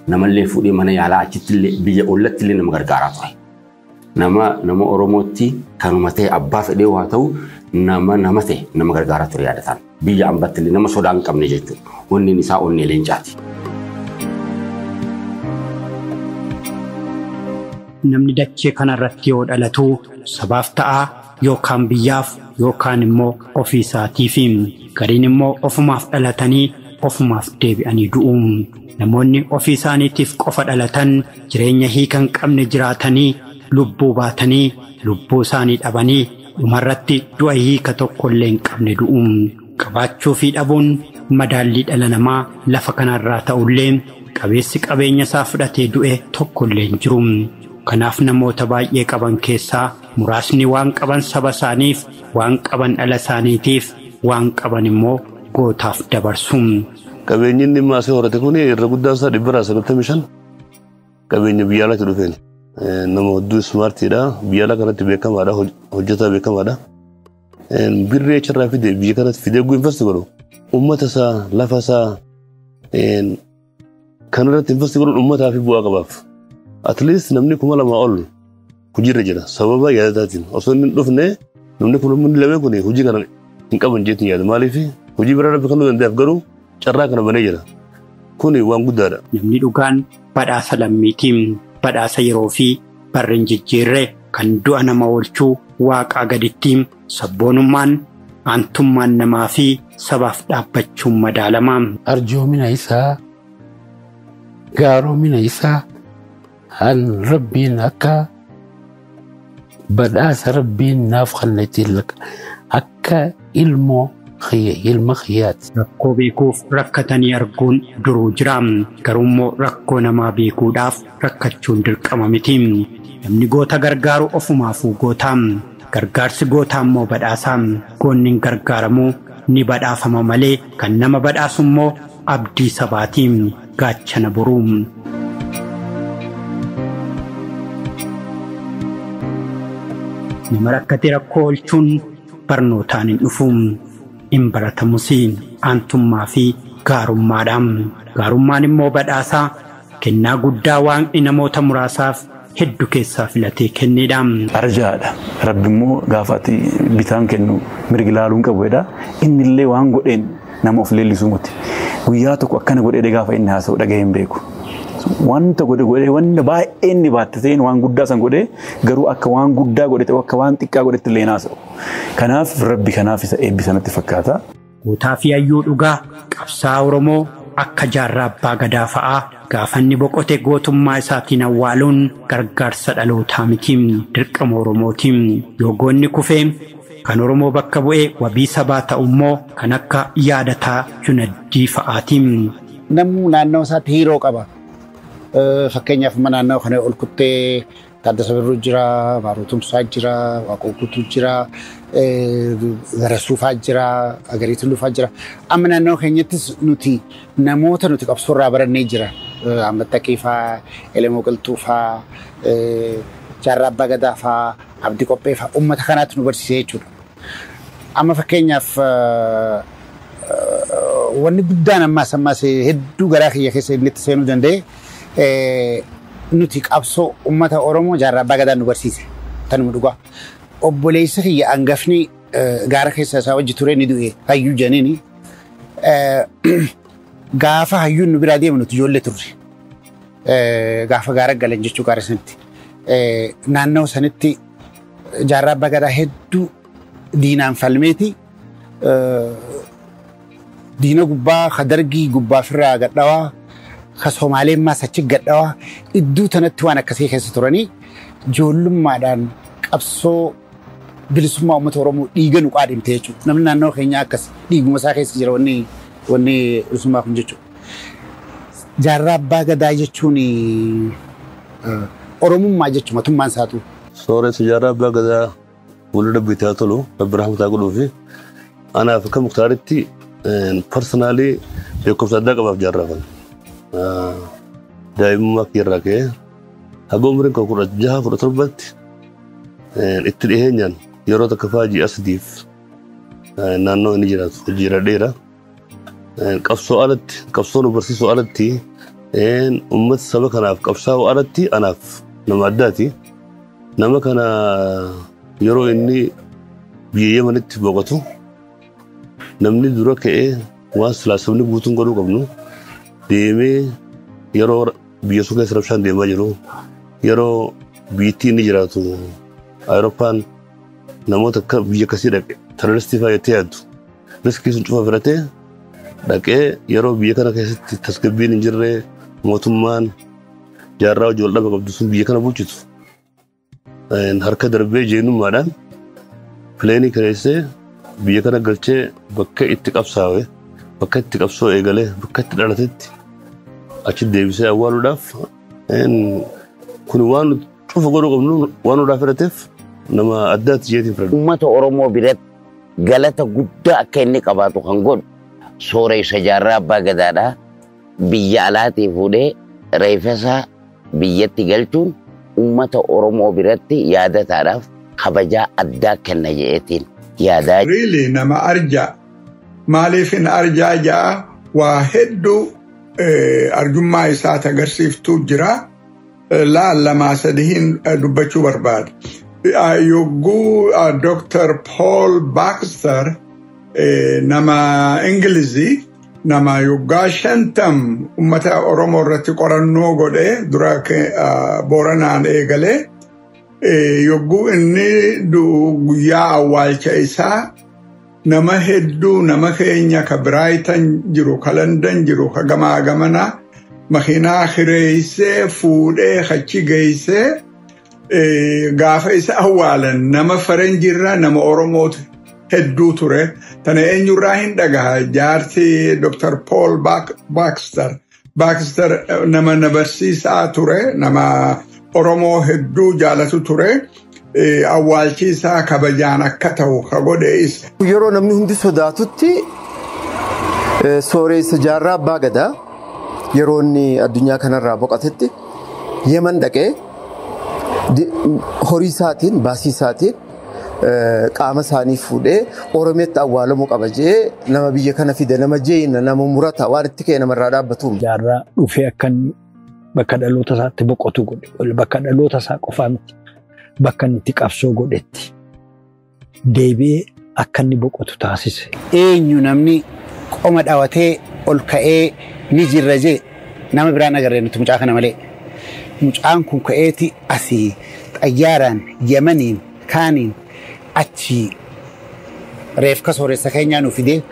Namallee fuudhee mana yaalaa achittillee biyya ollattillee nama gargaaraa ture. Nama Oromootti kanuma ta'e abbaa fedhee waa ta'u nama ta'e nama gargaaraa ture Yaadataan. Biyya ambattillee nama sodaa hin qabne jechuudha. Onneen isaa onnee leencaati. Namni dachee kanarratti yoo dhalatu sabaaf ta'aa yookaan biyyaaf yookaan immoo ofii isaatiif, gariin immoo ofumaaf dhalatanii ofumaaf deebi'anii du'u. Namoonni ofii isaaniitiif qofa dhalatan jireenya hiika hin qabne jiraatanii lubbuu baatanii lubbuu isaanii dhabanii dhumarratti du'a hiika tokkollee hin qabne du'u. Qabaachuu fi dhabuun madaallii dhala namaa lafa kanarraa ta'ullee qabeessi qabeenya isaa fudhatee du'e tokkollee hin jiru. Kanaaf namoota baay'ee qaban keessaa muraasni waan qaban saba isaaniif, waan qaban dhala isaaniitiif, waan qaban immoo gootaaf dabarsu. Qabeenyi inni maasii horate kun irra guddaan isaa 195 qabeenya biyya alaatti dhufeen. Nama hedduu ismaartiidha. Biyya alaa kanatti beekamaadha. Hojjetaa beekamaadha. Birree achirraa fide biyya kanatti fidee guu investi godhu. Uummata isaa lafa isaa kanarratti investi godhuun uummataa fi bu'aa qabaaf. At least namni 2000 ol hojiirra jira. Sababa Yaadataatiin. Osoo inni hin dhufne namni 2000 kun hojii kana hin qaban jeetiin yaada. Maaliif hojii biraa rabbi kennuu danda'aaf garuu carraa kana banee jira. Kuni waan guddaadha. Namni dhugaan badhaasa lammiitiin badhaasa yeroo fi barri hin jijjiirre kan du'a nama oolchuu waaqaa gaditti sabboonummaan aantummaan namaa fi sabaaf dhaabbachuun madaalama. Arjoomina isaa gaaromina isaa an rabbiin akka badhaasa rabbiin naaf kennetti akka ilmoo ilma kiyyaati. Rakkoo beekuuf rakkatanii arguun duruu jira. Garuummoo rakkoo namaa beekuudhaaf rakkachuun dirqama miti. Namni goota gargaaru ofumaafuu goota. Gargaarsi gootaa immoo badhaasa. Goonni hin gargaaramuu ni badhaafama malee kan nama badhaasu immoo abdii sabaati. Gaachana boruu. Nama rakkate rakkoo oolchuun barnootaan hin dhufu. Hin baratamus aantummaa fi gaarummaadhaan. Gaarummaan immoo badhaasaa kennaa guddaa waaqni namoota muraasaaf hedduu keessaa filatee kennedha. Arjaadha. Rabbi immoo gaafa ati bitaan kennu mirgi laaluu hin qabu jedha. Inni illee waan godheen nama of leellisuu miti. Guyyaa tokko akkana godhee gaafa inni haasa'u dhaga'ee hin beeku. Wanta godhe godhee wanta baay'ee inni baattiseen waan guddaa san godhee garuu akka waan guddaa godhe ta'u akka waan xiqqaa godhetti illee haasa'u. Kanaaf Rabbi kanaaf isa eebbisanatti fakkaata. Gootaa fi hayyuu dhugaa qabsaa Oromoo akka Jaarraa Abbaa Gadaa fa'aa gaafanni boqote gootummaa isaatiin awwaaluun gargaarsa dhalootaa miti, dirqama Oromooti. Yoo goonni kufee kan Oromoo bakka bu'ee wabii sabaa ta'u immoo kan akka Yaadataa Junaddii fa'aati. Namni naannoo isaatti hero qaba. Fakkeenyaaf naannoo kana ol kuttee Taaddasa Birruu jira, Baaroo Tumsaa jira, Waaqoo Guutuu jira, Garasuufaa jira, Agarii Tulluufaa jira. Amma naannoo keenyattis nuti namoota nuti qabsoorraa barannee jira. Ahmad Taqii faa, Elemoo Qilxuu faa, Jaarraa Abbaa Gadaa faa, Abdii Qophee faa uummata kanaatu nu barsiisee jechuudha. Amma fakkeenyaaf wanni guddaan ammaas hedduu garaa kiyya keessa inni itti seenuu danda'e nuti qabsoo uummata Oromoo Jaarraa Abbaa Gadaan nu barsiise. Tanuma dhugaa. Obboleessa kiyya hangafni gaara keessa isaa wajji ture ni du'e hayyuu janiini. Gaafa hayyuun nu biraa deemu nuti ijoollee turre. Gaafa gaara galan jechuu gaara sanitti. Naannoo sanitti Jaarraa Abbaa Gadaa hedduu diinaan falmeeti. Diina gubbaa ka Dargii gubbaa firraa gadhawaa ka Somaaleen maas achi gadhawaa iddoo tanatti waan akkasii keessa turanii ijoollummaadhaan qabsoo bilisummaa uummata Oromoo dhiiga nu qaadhimte jechuudha. Namni naannoo keenyaa akkas dhiiguma isaa keessa jira wanni bilisummaa kun jechuudha. Jaarraa Abbaa Gadaa jechuun Oromummaa jechuudha matummaan isaatu. Sooressa Jaarraa Abbaa Gadaa fuula Rabbi haa tolu, Rabbi rahmataa godhuu fi anaaf akka Muktaaritti personally beekumsa addaa qabaaf Jaarraa kana. Daa'imummaa kiyyarraa ka'ee haga umriin koo 16 17tti itti dhiheenyaan yeroo takka fa'aa ji'a 3f naannoo inni jiraatu hojii dheera. Qabsoo alatti, qabsoo nu barsiisuu alatti Uummata saba kanaaf qabsaa'u alatti anaaf nama addaati. Nama kana yeroo inni biyya Yemenitti boqotu namni dura ka'ee waan silaa sabni guutuun godhuu qabnu deemee yeroo biyya sun keessa rabshaan deemaa jiru yeroo biyyattii inni jiraatu Awurooppaan namoota akka biyya akkasii dhaqe terroristii fa'aa jettee yaaddu riskii sun cufa filatee dhaqee yeroo biyya kana keessatti tasgabbiin hin jirre mootummaan jaarraa hojii wal dhaba qabdu sun biyya kana bulchitu harka darbee jeenummaadhaan pileenii kireessee biyya kana galchee bakka itti qabsaa'e bakka itti qabsoo eegalee bakka itti dhalatetti achi deebisee awwaaluudhaaf kun waan cufa godhuu qabnu waan nurraa fedhateef nama addaati jeetiin fedhadha. Uummata Oromoo biratti galata guddaa akka inni qabaatu kan godhu sooressa jaarraa abbaa gadaadhaa biyya alaatii fuudhee reeffasaa biyyatti galchuun uummata Oromoo biratti yaadataadhaaf kabajaa addaa kenna jedheetiin yaadaa. Really nama arjaa. Maaliif hin arjaa ja'a waa hedduu arjummaa isaa agarsiiftuu jira. Laal lamaa sadiin dubbachuu barbaada. Yogguu Dr. Paul Baxter nama Ingilizii nama yoggaa 50 uummata Oromoo irratti qorannoo godhee dura Booranaan eegalee yogguu inni guyyaa awwaalcha isaa nama hedduu nama keenya ka Brighton jiru ka London jiru ka gamaa gamanaa makiinaa kireessee fuudhee achi geessee gaafa isa awwaalan nama faranjiirraa nama Oromootu hedduu ture. Tana eenyurraa hin dhagaha jaarti Dr. Paul Baxter. Baxter nama na barsiisaa ture nama Oromoo hedduu jaalatu ture. Awwaalchi isaa kabajaan akka ta'u ka godhe isa. Yeroo namni hundi sodaatutti sooressa jaarraa abbaa gadaa yeroo inni addunyaa kanarraa boqotetti Yemen dhaqee horii isaatiin baasii isaatiin qaama isaanii fuudhee Oromiyaatti awwaalamuu qaba jee nama biyya kana fide nama jeena nama murata waan itti ka'e namarraa dhaabbatu. Jaarraa dhufee akka inni bakka dhaloota isaatti boqotu godhe bakka dhaloota isaa qofaa miti bakka inni itti qabsoo godhetti deebi'ee akka inni boqotu taasise. Eenyu namni qoma dhawatee ol ka'ee ni jirra jee nama biraan agarree nuti mucaa kana malee. Mucaan kun ka'eeti asii xayyaaraan Yemeniin kaaniin achi reefka sooressa keenyaa nu fidee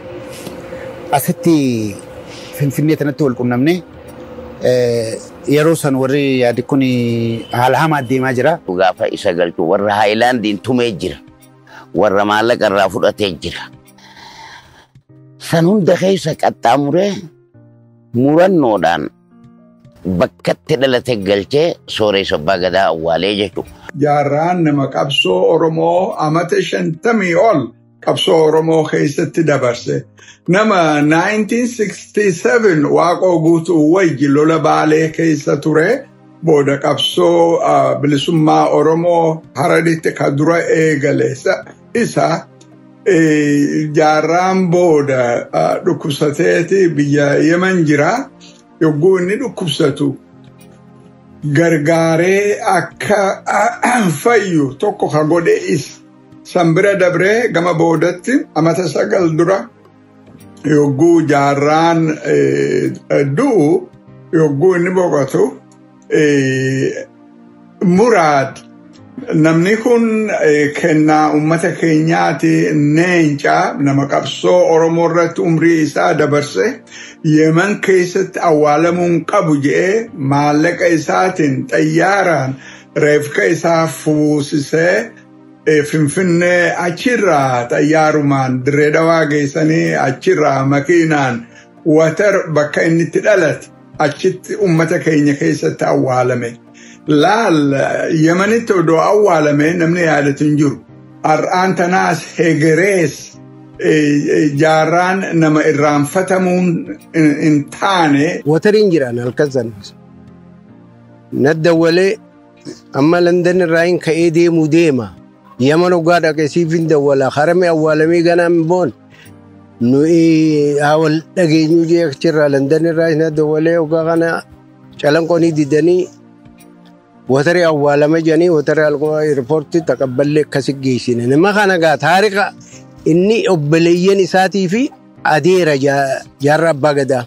asitti Finfinnee tanatti wal qunnamne yeroo san warri yaadi kun haala hamaa deemaa jira. Gaafa isa galchu warra Haayilaandiin tumee jira. Warra maallaqa irraa fudhatee jira. San hunda keessa qaxxaamuree murannoodhaan bakkatti dhalate galchee sooressa abbaa gadaa awwaalee jechuudha. Jaarraan nama qabsoo Oromoo amata 50 ol qabsoo Oromoo keessatti dabarse. Nama 1967 Waaqoo Guutuu wayyi lola Baalee keessa ture. Booda qabsoo bilisummaa Oromoo Hararitti ka dura eegale isa jaarraan booda dhukkubsateeti biyya Yemen jira. Yogguu inni dhukkubsatu gargaaree akka fayyu tokko ka godhe isa. San bira dabree gama boodatti amata 9 dura yogguu jaarraan du'u yogguu inni boqotu Muraad namni kun kennaa uummata keenyaati neencaa nama qabsoo Oromoo irratti umrii isaa dabarse Yemen keessatti awwaalamuun qabu jedhee maallaqa isaatiin xayyaaraan reefka isaa fuusisee Finfinnee achirraa xayyaarumaan Dirree Dhawaa geessanii achirraa makiinaan Watar bakka inni itti dhalate achitti uummata keenya keessatti awwaalame. Laal Yemenitti odoo awwaalame namni yaadatu hin jiru. Har'aan tanaas hegerees jaarraan nama irraanfatamuun hin taane. Watariin jiraan halkan sana. Naddawwalee amma London irraa hin ka'ee deemuu deema. Yemen hoggaa dhaqee siif hin dawwala. Harame awwaalamee ganaan boon. Nuyi haa wal dhageenyuu jee achirraa London irraa hin dawwalee hoggaa kana Calanqoo ni didanii wataree awwaalame jedhanii wataree alqoo eerpoortii taqabballee akkasi geessine. Nama kana gaa taarika inni obboleeyyan isaatii fi adeera jaarraa abbaa gadaa.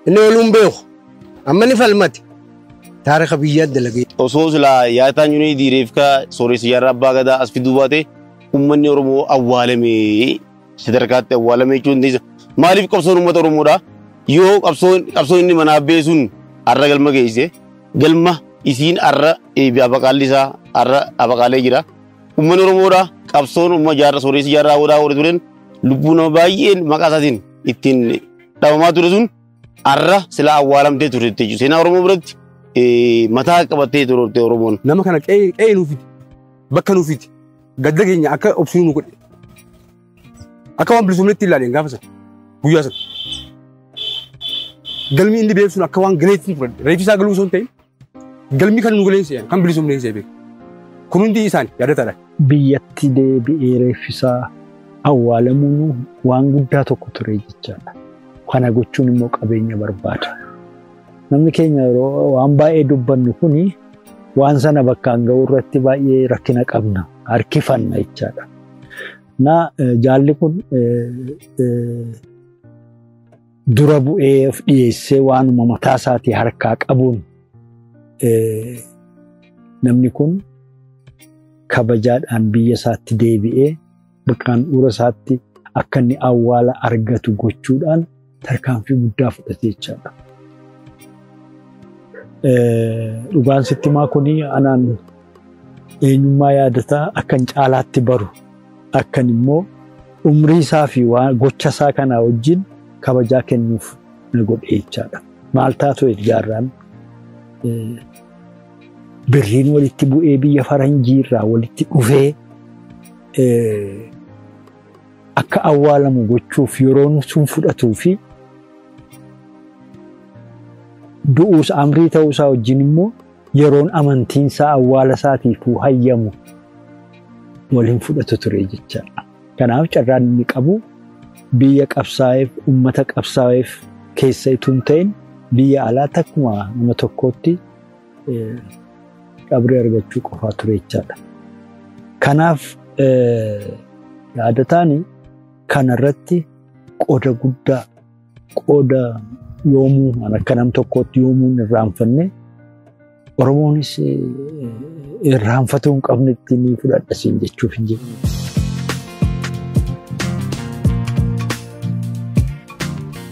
Inni ooluun beeku. Amma ni falmate. Taarika biyyaa dalagee. Osoo silaa yaataan junii diireef ka sooressi jaarraa abbaa gadaa as fiduu baate uummanni Oromoo awwaalame sadarkaatti awwaalame jechuun isa. Maaliif qabsoon uummata Oromoodhaa? Yoo qabsoon inni manaa beesuun har'a galma geesse galma isiin har'a abaqaalli isaa har'a abaqaalee jira. Uummanni Oromoodhaa qabsoon uummata jaarraa sooressi jaarraa odaa horii tureen lubbuu nama baay'een maqaa isaatiin ittiin dhabamaa ture sun har'a silaa awwaalamtee turte jechuudha. Seenaa Oromoo biratti mataa qabattee turte Oromoon. Nama kana qe'ee nuuf fidi bakka nuuf fidi gadda keenya akka obsinu nu godhe akka waan bilisummaatti ilaaleen gaafa sana guyyaa sana. Galmi inni beeksisuun akka waan galeetti fudhadhe reeffi isaa galuu osoo hin ta'in galmi kan nu galeen se'an kan bilisummaa se'e beeku. Kun hundi isaani yaadataadha. Biyyatti deebi'ee reeffi isaa awwaalamuun waan guddaa tokko ture jechaadha. Kana gochuun immoo qabeenya barbaada. Namni keenya yeroo waan baay'ee dubbannu kuni waan sana bakkaan ga'uu irratti baay'ee rakkina qabna. Harkifanna jechaadha. Na jaalli kun dura bu'ee of dhiyeessee waanuma mataa isaatii harkaa qabuun namni kun kabajaadhaan biyya isaatti deebi'ee bakka handhuura isaatti akka inni awwaala argatu gochuudhaan tarkaanfii guddaa fudhate jechaadha. Dhugaan sitti himaa kuni anaan eenyummaa yaadataa akkan caalaatti baru akkan immoo umrii isaa fi gocha isaa kanaa wajjin kabajaa kennuuf na godhe jechaadha. Maal taatu jaarraan birriin walitti bu'ee biyya faranjii irraa walitti dhufee akka awwaalamu gochuuf yeroon sun fudhatuu fi du'uus amrii ta'uusaa wajjin immoo yeroon amantiinsaa awwaala isaatiif hayyamu waliin fudhatu ture jechaadha. Kanaaf carraan inni qabu biyya qabsaa'eef uummata qabsaa'eef keessa itoo hin ta'in biyya alaatti akkuma nama tokkootti qabrii argachuu qofaa ture jechaadha. Kanaaf yaadataan kanarratti qooda guddaa qooda yoomuu akka nam tokkootti yoomuu hin irraanfanne Oromoonis irraanfatuu hin qabnetti ni fudhadha siin jechuuf hin jiru.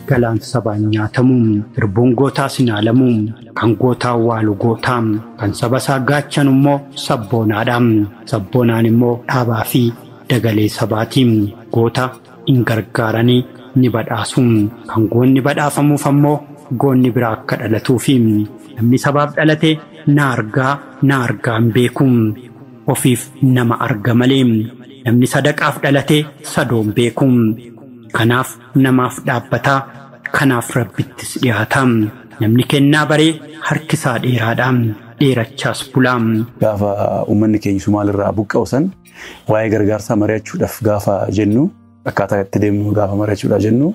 Galaan sabaan nyaatamuun, hirbuun gootaas hin haalamuun, kan gootaa awwaalu gootaan, kan saba isaa gaachan immoo sabboonaadhaan, sabboonaan immoo dhaabaa fi dagalee sabaatiin goota hin gargaaranii ni badhaasuun, kan goonni badhaafamuuf ammoo goonni biraa akka dhalatuufi namni sabaaf dhalate na argaa hin beekuun ofiif nama arga malee namni sadaqaaf dhalate sadoon beekuun kanaaf namaaf dhaabbataa kanaaf rabbittis dhiyaataa namni kennaa baree harkisaa dheeraadhaan dheerachaas bulaa. Gaafa uummanni keenya Sumaalirraa buqqa'u san waa'ee gargaarsaa mari'achuudhaaf gaafa jennu akkaataa itti deemnu gaafa mari'achuudhaaf jennu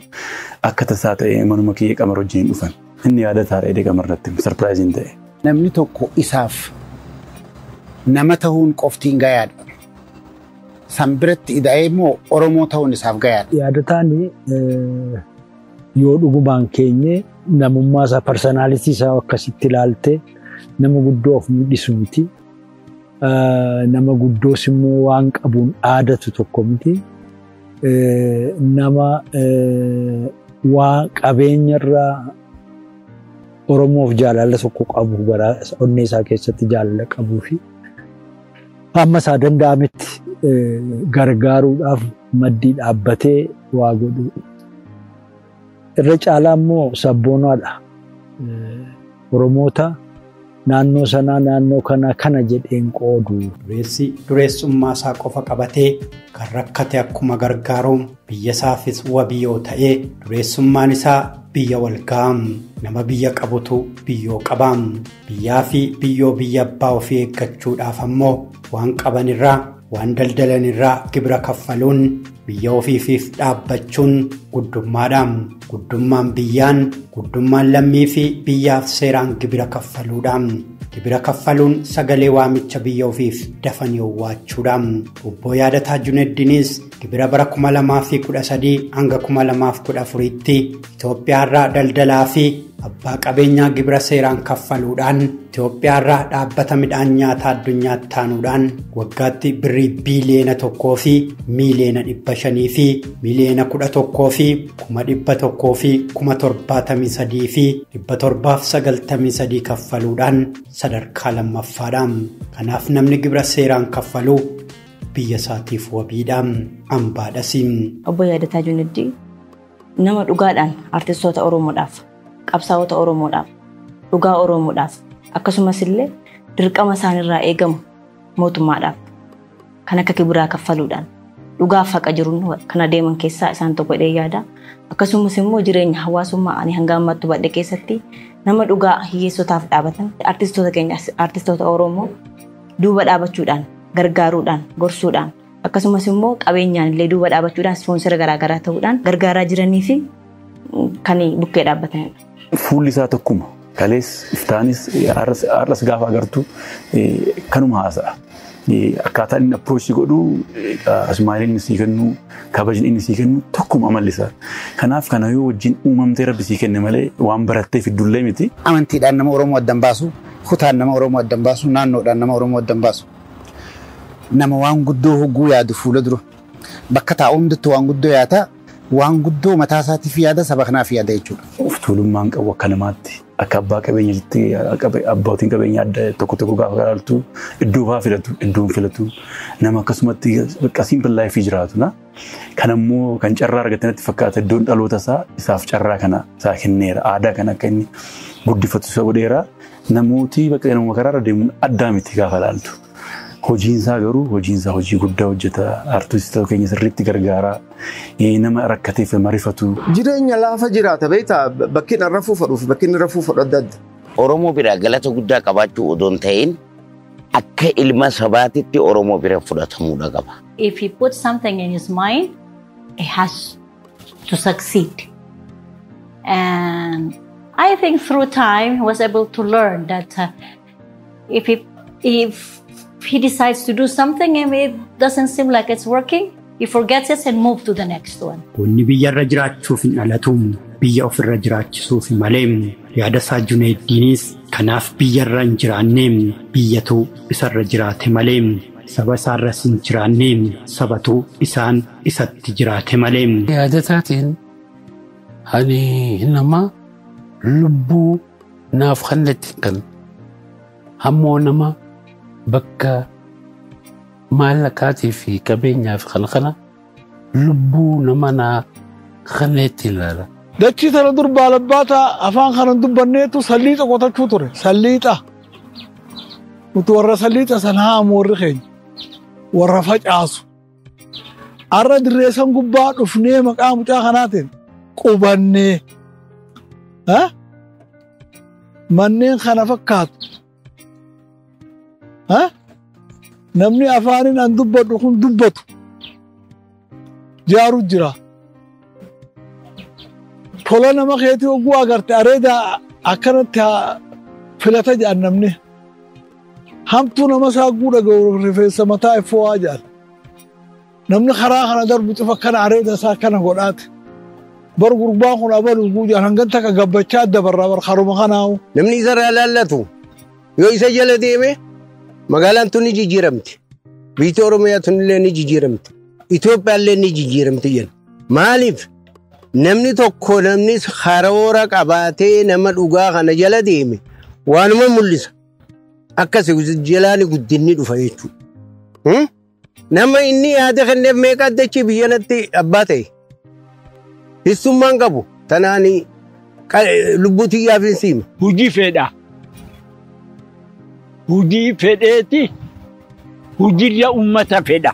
akka tasaa ta'e manuma kiyya qamar wajjin dhufan. Inni yaadataa dha qamar irratti sarpiraayiziin ta'e. Namni tokko isaaf nama ta'uun qoftiin gayaadha. San biratti ida'ee immoo Oromoo ta'uun isaaf gayaadha. Yaadataan yoo dhugumaan keenye namummaa isaa parsonaalitii isaa akkasitti ilaalte nama guddoo of mul'isu miti. Nama guddoos immoo waan qabuun aadatu tokko miti. Nama waa qabeenyarraa Oromoof jaalala tokko qabu garaa onnee isaa keessatti jaalala qabuu fi hamma isaa danda'ametti gargaaruudhaaf maddii dhaabbatee waa godhu. Irra caalaa immoo sabboonaadha. Oromoota naannoo sanaa naannoo kanaa kana jedheen qoodu. Dureessi dureessummaa isaa qofa qabatee kan rakkate akkuma gargaaruun biyya isaafis wabii yoo ta'e dureessummaan isaa biyya wal ga'am nama biyya qabutu biyyoo qabaam biyyaa fi biyyoo biyya abbaa ofii eeggachuudhaaf ammoo waan qaban irraa waan daldalan irraa gibira kaffaluun Biyya ofiifiif dhaabbachuun guddummaadha. Guddummaan biyyaan, guddummaan lammii fi biyyaaf seeraan gibira kaffaluudha. Gibira kaffaluun sagalee waamicha biyya ofiif dafanii owwaachuudha. Obbo Yaadataa Juneddiinis gibira bara 2013 hanga 2014tti Itoophiyaarraa daldalaa fi abbaa qabeenyaa gibira seeraan kaffaluudhaan Itoophiyaarraa dhaabbata midhaan nyaataa addunyaatti taanuudhaan waggaatti birrii biiliyoona 1 fi miiliyoona 500 fi miiliyoona 11 fi 100 fi 73 fi 793 kaffaluudhaan sadarkaa lammaffaadha. Kanaaf namni gibira seeraan kaffalu biyya isaatiif wabiidha. Ambaadhas. Obbo Yaadataa Junaddii nama dhugaadhaan artistoota Oromoodhaaf, qabsaa'ota Oromoodhaaf, dhugaa Oromoodhaaf akkasumas illee dirqama isaanirraa eegamu mootummaadhaaf kan akka gibiraa kaffaluudhaan dhugaaf haqa jiruun kan adeeman keessaa isaan tokko jedhee yaada. Akkasumas immoo jireenya hawaasummaa ani hanga ammaatti hubadhe keessatti nama dhugaa hiyyeessotaaf dhaabatan artistoota keenya artistoota Oromoo duuba dhaabachuudhaan, gargaaruudhaan, gorsuudhaan akkasumas immoo qabeenyaan illee duuba dhaabachuudhaan ispoonsera garaagaraa ta'uudhaan gargaaraa jiranii fi kan bukkee dhaabbatanidha. Fuulli isaa tokkuma. Kalees, iftaanis, har'as gaafa agartu kanuma haasa'a. Akkaataan inni approach godhu, asmaaliin inni sii kennu, kabajni inni sii kennu tokkuma amalli isaa. Kanaaf kana yoo wajjin uumamtee rabbi sii kenne malee waan barattee fiddullee miti. Amantiidhaan nama Oromoo addan baasu, kutaan nama Oromoo addan baasu, naannoodhaan nama Oromoo addan baasu. Nama waan guddoo hogguu yaadu fuula dura. Bakka taa'u hundattuu waan guddoo yaata. Waan guddoo mataa isaatiif yaada, saba kanaaf yaada jechuudha. Of tuulummaan qabu akka namaatti, akka abbaa qabeenyaatti, abbootiin qabeenyaa adda tokko tokko gaafa ilaaltu iddoo fa'aa filatu, iddoon filatu nama akkasumatti bakka simple life jiraatu na. Kan ammoo kan carraa argate natti fakkaata iddoon dhaloota isaa isaaf carraa kana isaa kenneera. Aadaa kana akka inni guddifatu isa godheera. Namooti bakka nama karaarra deemuun addaa miti gaafa ilaaltu. Hojiinsaa garuu hojiinsaa hojii guddaa hojjeta. Artistoota keenya sirriitti gargaara. Nama rakkateef marifatu. Jireenya laafa jiraata beektaa bakki inni rafuu fedhuu fi bakki inni rafuu fedhu adda adda. Oromoo biraa galata guddaa qabaachuu odoo hin ta'in akka ilma sabaatitti Oromoo bira fudhatamuudha qaba. If he puts something in his mind, he has to succeed. And I think through time he was able to learn that if he decides to do something and it doesn't seem like it's working, he forgets it and moves to the next one. Kunni biyyarra jiraachuuf hin dhalatu, biyya ofirra jiraachisuuf malee. Yaadasaa Juneddiinis kanaaf biyyarra hin jiraanne, biyyatu isarra jiraate malee. Saba isaarras hin jiraanne, sabatu isaan isatti jiraate malee. Yaadataatiin ani nama lubbuu naaf kallatti kan hammoo nama bakka maallaqaatii fi qabeenyaaf kan kana lubbuu nama naa kanneetti ilaala. Dachii tana dur baalabbaataa afaan kanan dubbanneetu salliixa qotachuu ture. Salliixa. Nuti warra salliixa sana haamu warri keenya. Warra facaasu. Har'a dirree san gubbaa dhufnee maqaa mucaa kanaatiin qubannee. Manneen kana fakkaatu. Namni afaaniin an dubbadhu kun dubbatu jaaru jira. Tola nama keetii oguu agarte areeda akkanatti filata jedhan namni. Hamtuu nama isaa guudha rifeensa mataa iffoo jedhan. Namni karaa kana darbu cufa kana areeda isaa kana godhaate. Bar gurbaan kun abalu guu jedhan hangan takka gabbachaa dabarraa bar karuma kanaawu. Namni isarraa laallatu yoo isa jala deeme magaalaan tun ni jijjiiramti. Biyyi Oromiyaa tun illee ni jijjiiramti. Itoophiyaan illee ni jijjiiramti jenna. Maaliif namni tokko namni karoora qabaatee nama dhugaa kana jala deeme waanuma mul'isa. Akkasi jalaan guddinni dhufa jechuudha. Nama inni yaada kenneef meeqa addachi biyya natti abbaa ta'e. Hissummaan qabu tanaan lubbuu xiyyaaf hin siima. Hojii fedha. Hojii fedheeti hojiirra uummata fedha.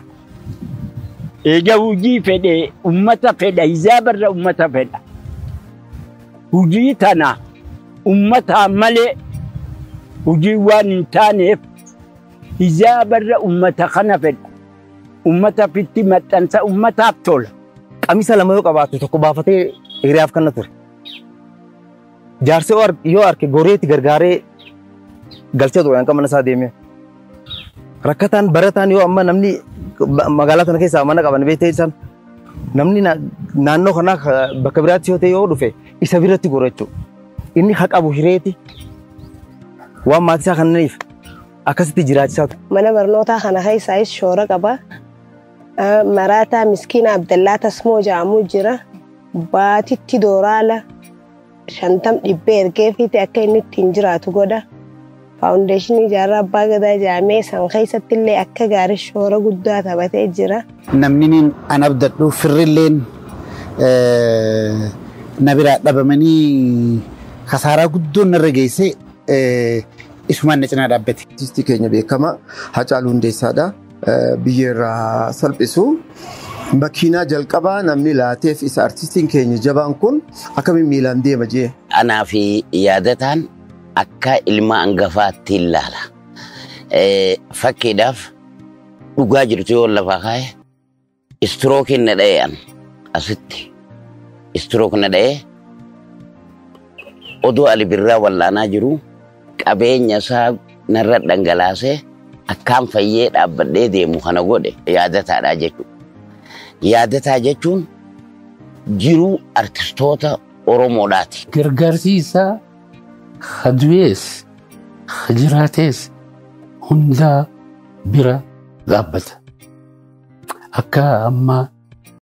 Eega hojii fedhee uummata fedha hizaabarra uummata fedha. Hojii tana uummataa malee hojii waan hin taaneef hizaabarra uummata kana fedha. Ummata fitti maxxansa ummataaf tola. Qamisa lama yoo qabaate tokko baafatee hiriyaaf kenna ture. Jaarsa yoo arke goreetti gargaaree galchee ture hanqa mana isaa deemee. Rakkataan barataan yoo amma namni magaalaa tana keessaa mana qaban beektee isaan namni naannoo kanaa bakka biraatti yoo ta'e yoo dhufe isa biratti gora jechuudha. Inni haa qabu hireeti waan maatii isaa kannaniif akkasitti jiraachisaa ture. Mana barnootaa kana keessaayis shoora qaba. Maraataa miskiina Abdallaa Tasmoo jedhamu jira. Baatitti dooraala 50 dhibbee ergeefiiti akka inni ittiin jiraatu godha. Faawundeeshinii Jaarraa Abbaa Gadaa jedhamee san keessatti illee akka gaarii shoora guddaa taphatee jira. Namni niin an abdadhu firrilleen na biraa dhabamanii kasaaraa guddoon narra geesse isumaan na cinaa dhaabbate. Artistii keenya beekamaa Hacaaluu Hundeessaadha. Biyya irraa salphisu. Makiinaa jalqabaa namni laateef isa artistiin keenya jabaan kun akkamiin miilaan deema jee. Anaa fi Yaadataan akka ilma hangafaatti ilaala. Fakkiidhaaf dhugaa jirtu yoo lafaa kaa'e istirookiin na dha'e an asitti. Istirook na dha'e odoo Ali Birraa wallaanaa jiru qabeenya isaa narra dhangalaasee akkaan fayyee dhaabbadhee deemu kana godhe Yaadataadha jechuudha. Yaadataa jechuun jiruu artistoota Oromoodhaati. Gargaarsi isaa hadu'ees jiraatees hundaa bira dhaabbata. Akka amma